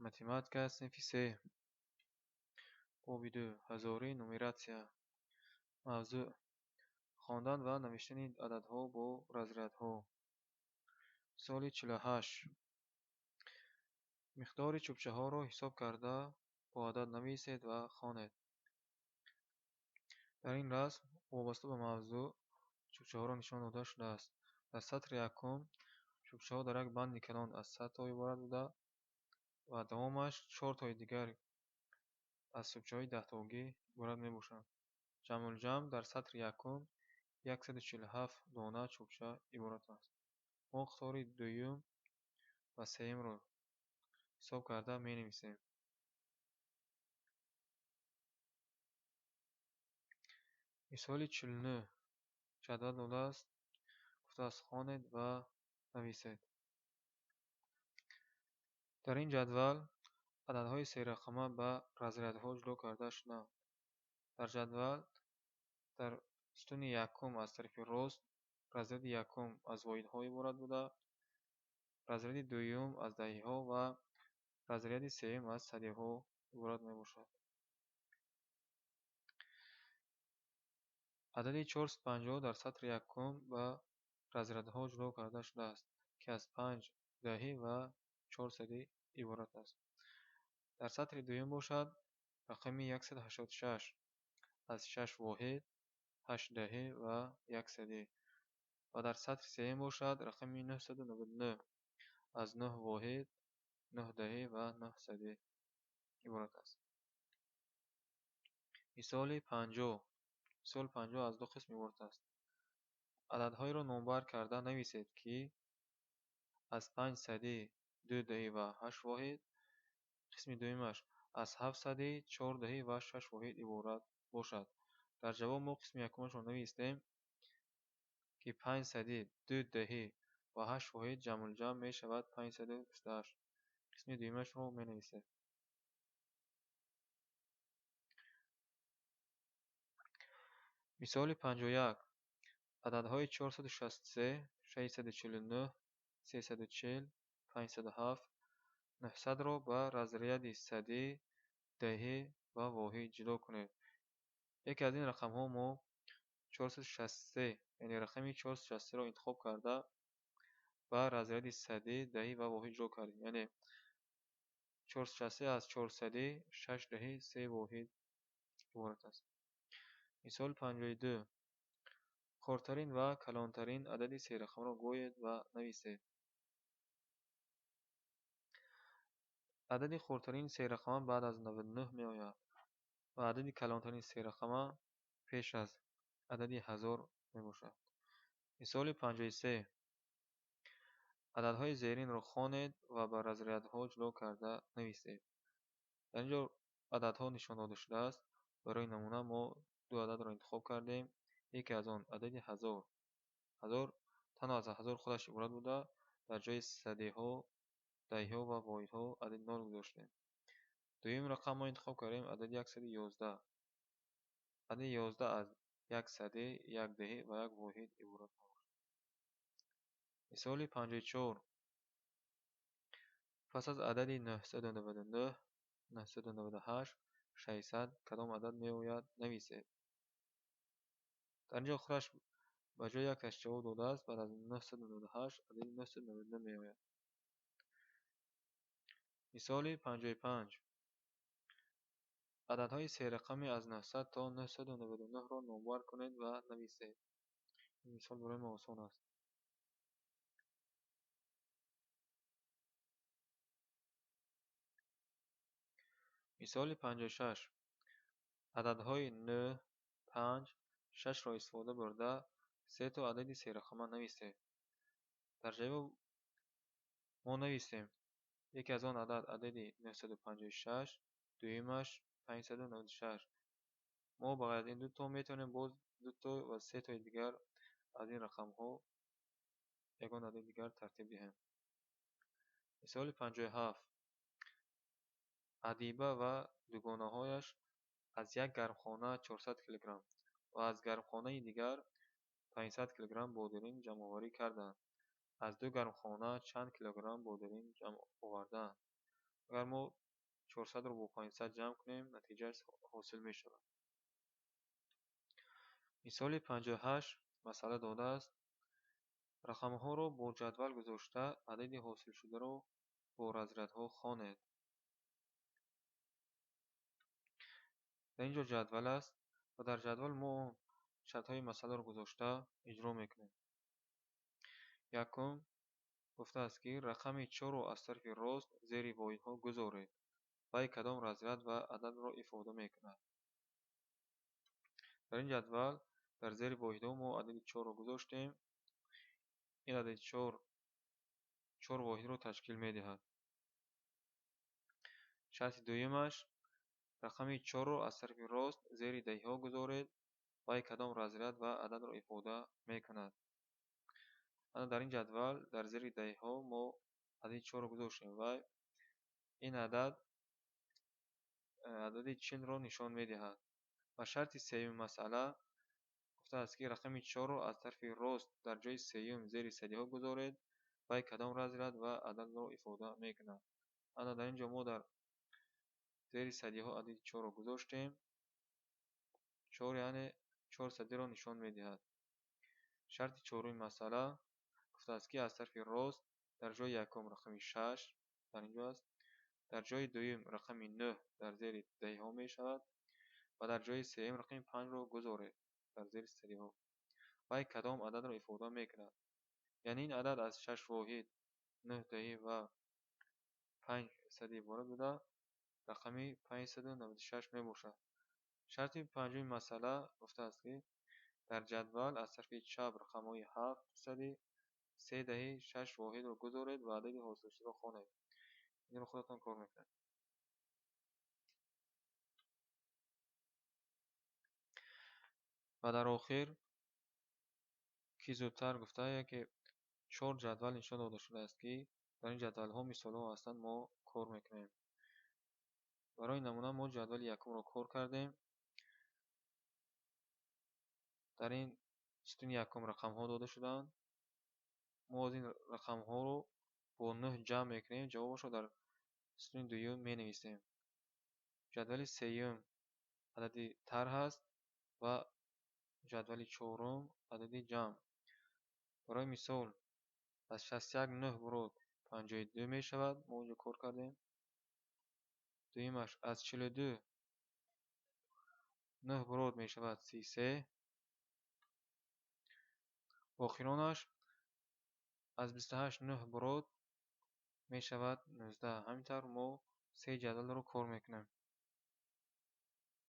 Математика, синфи се, боби ду, ҳазорӣ, нумератсия. Мавзӯъ: хондан ва навиштани ададҳо бо разрядҳо. Мисоли 48. Миқдори чӯбчаҳоро ҳисоб карда, бо адад нависед ва хонед. Дар ин расм вобаста ба мавзӯъ чӯбчаҳоро нишон дода шудааст. Дар сатри якум чӯбчаҳо дар як банди калон аз 100 то иборат буда ва давомаш чортои дигар аз чӯбчаҳои даҳтогӣ иборат мебошанд. Ҷамъулҷамъ дар сатри якум 147 дона чӯбча иборат аст. Мо қатори дуюм ва сеюмро ҳисоб карда менависем. Мисоли 49. Ҷадвал додааст, гуфтааст: хонед ва нависед. Дар ин ҷадвал ададҳои серақама ба разрядҳо ҷудо карда шудаанд. Дар ҷадвал дар сутуни якум аз тарафи рост разряди якум аз воҳидҳо иборат буда, разряди дуюм аз даҳиҳо ва разряди сеюм аз садиҳо иборат мебошад. Адади 450 дар сатри якум ба разрядҳо ҷудо карда шудааст, ки аз 5 даҳӣ ва 4 садӣ иборат аст. Дар сатри дуюм бошад рақами 186 аз 6 воҳид, 8 даҳӣ ва 1 садӣ. Ва дар сатри сеюм бошад рақами 999 аз 9 воҳид, 9 даҳӣ ва 9 садӣ иборат аст. Мисоли 50. Мисоли 50 аз ду қисм иборат аст. Ададҳоеро номбар карда нависед, ки аз 5 садӣ, 2 даҳӣ ва 8 воҳид, қисми дуюмаш аз 7 садӣ, 4 даҳӣ ва 6 воҳид иборат бошад. Дар ҷавоб мо қисми якумашро навистем, ки 5 садӣ, 2 даҳӣ ва 8 воҳид ҷамъулҷамъ мешавад 528. Қисми дуюмашро менависем. Мисоли 51. Ададҳои 463, 649, 340, 507, 900-ро ба разряди садӣ, даҳӣ ва воҳид ҷудо кунед. Яке аз ин рақамҳо мо 463, яъне рақами 463-ро интихоб карда ба разряди садӣ, даҳӣ ва воҳид ҷудо кардем. Яъне 463 аз 4 садӣ, 6 даҳӣ, 3 воҳид иборат аст. Мисоли 52. Хурдтарин ва калонтарин адади серақамро гӯед ва нависед. Адади хурдтарин серақама баъд аз 99 меояд ва адади калонтарин серақама пеш аз адади 1000 мебошад. Мисоли 53. Ададҳои зеринро хонед ва ба разрядҳо ҷудо карда нависед. Дар ин ҷо ададҳо нишон дода шудааст. Барои намуна мо ду ададро интихоб кардем. Яке аз он адади 1000. 1000 танҳо аз 1000 худаш иборат буда, дар ҷои садиҳо, даҳиҳо ва воҳидҳо адади 0 гузоштем. Дуюм рақам мо интихоб кардем адади 111. Адади 11 аз 1 садӣ, 1 даҳӣ ва 1 воҳид иборат мебошад. Мисоли 54. Пас аз адади 999, 998, 600 кадом адад меояд нависед. Дар ин ҷо худаш ба ҷои якташ ҷавоб додааст, баъд аз 998 адади 999 меояд. Мисоли 55. Ададҳои серақами аз 900 то 999-ро номбар кунед ва нависед. Ин мисол барои мо осон аст. Мисоли 56. Ададҳои 9, 5, 6-ро истифода бурда се то адади серақама нависед. Дар ҷавоб мо нависем. Яке аз он адад адади 956, дуюмаш 596. Мо ба ғайр аз ин дуто метавонем боз дуто ва се тои дигар аз ин рақамҳо ягон адади дигар тартиб диҳем. Мисоли 57. Адиба ва дугонаҳояш аз як гармхона 400 килограмм ва аз гармхонаи дигар 500 килограмм бодиринг ҷамъоварӣ карданд. Аз ду гармхона чанд килограмм бодиринг ҷамъ овардаанд? Агар мо 400-ро бо 500 ҷамъ кунем, натиҷааш ҳосил мешавад. Мисоли 58 масъала додааст. Рақамҳоро бо ҷадвал гузошта, адади ҳосилшударо бо разрядҳо хонед. Дар ин ҷо ҷадвал аст ва дар ҷадвал мо шартҳои масъаларо гузошта иҷро мекунем. Якум гуфтааст, ки рақами 4-ро аз тарафи рост зери воҳидҳо гузоред. Вай кадом разряд ва ададро ифода мекунад? Дар ин ҷадвал дар зери воҳидҳо мо адади 4-ро гузоштем. Ин адади 4 4 воҳидро ташкил медиҳад. Шарти дуюмаш рақами 4-ро аз тарафи рост зери даҳиҳо гузоред. Вай кадом разряд ва ададро ифода мекунад? Ана дар ин ҷадвал дар зери даҳиҳо мо адади 4-ро гузоштем ва ин адад адади 40-ро нишон медиҳад. Ва шарти сеюми масъала гуфтааст, ки рақами 4-ро аз тарафи рост дар ҷои сеюм зери садиҳо гузоред. Вай кадом разряд ва ададро ифода мекунад? Ана дар ин ҷо мо дар зери садиҳо адади 4-ро гузоштем. 4 яъне 4 садиро нишон медиҳад. Шарти чоруми масъала гуфтааст, ки аз тарафи рост дар ҷои якум рақами 6 дар ин ҷо аст, дар ҷои дуюм рақами 9 дар зери даҳиҳо мешавад ва дар ҷои сеюм рақами 5-ро гузоред дар зери садиҳо. Вай кадом ададро ифода мекунад? Яъне ин адад аз 6 воҳид, 9 даҳӣ ва 5 садӣ иборат буда, рақами 596 мебошад. Шарти панҷуми масъала гуфтааст, ки дар ҷадвал аз тарафи чап рақамҳои 7 садӣ, 3 даҳӣ, 6 воҳидро гузоред ва адади ҳосилшударо хонед. Инро худатон кор мекунед. Ва дар охир ки зудтар гуфта, яке 4 ҷадвал нишон дода шудааст, ки дар ин ҷадвалҳо мисолҳо ҳастанд, мо кор мекунем. Барои намуна мо ҷадвали якумро кор кардем. Дар ин сутуни якум рақамҳо дода шудаанд. Мо аз ин рақамҳоро бо 9 ҷамъ мекунем, ҷавобашро дар сутуни дуюм менависем. Ҷадвали сеюм адади тарҳ аст ва ҷадвали чорум адади ҷамъ. Барои мисол аз 61 9 бурод 52 мешавад, мо онҷо кор кардем. Дуюмаш аз 42 9 бурод мешавад 33. Охиронаш аз 28 9 бурод мешавад 19. Ҳамин тавр мо се ҷадвалро кор мекунем.